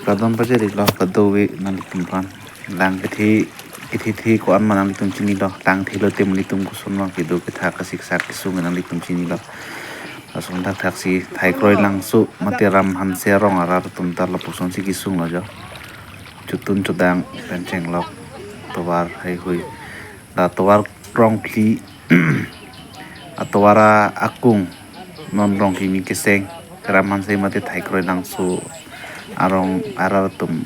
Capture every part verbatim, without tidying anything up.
Kardom pajir-iklo kadokave nanglitum aphan. Lang kethe, kethe the ko-an ma nanglitum chinilo. Lang thelo te nanglitum koson ma kedo kethak kasiksak kesung nanglitum chinilo. Lason thakthaksi Thaikroi Langso mate Ram Hanse arong arat atum ta lapuson si kesung lo jo. Chotun chodang pen chenglok tovar heihui. La tovar krongphli atovar akung non Rongkimi keseng Ram Hanse mate Thaikroi Langso arong arat atum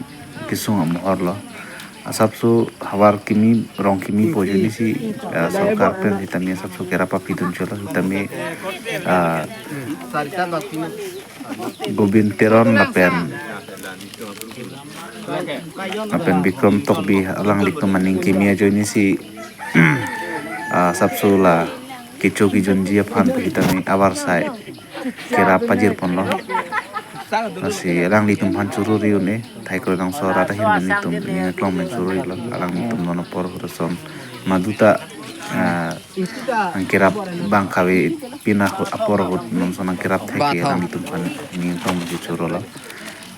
kesung amohor lo. Asapso havar kimi Rongkimi pu ajoine si, ah, sorkar pen sitame asapso kerap papidun chotlo sitame, ah, Gobind Teron lapen lapen Bikram Tokbi alanglitum aning kimi ajoine si, ah, asapso la kecho kejunji aphan pu sitame avarsai kerap pajirponlo. Lasi alanglitum aphan choro ri un-e, Thaikroi Langso arat ahin pen nelitum ning aklong pen choro-iklo, alanglitum non apor ahut ason maduta, ah, nangkerap abang kave pina hu-, apor ahut non ason nangkerap thek ke alanglitum aphan ning aklong pen chorolo.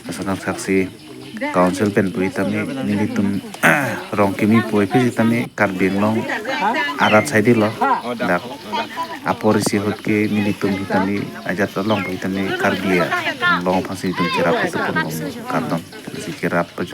Lason thakthaksi Council pen pu sitame nelitum Rongkimi pu aphi sitame Karbi Anglong arat saidelo. Dak apor isi ahut ke nelitum sitame ajat along pu sitame Karbi Anglong aphan si nelitum cherap itu pon bom kardom. Si cherap pajo.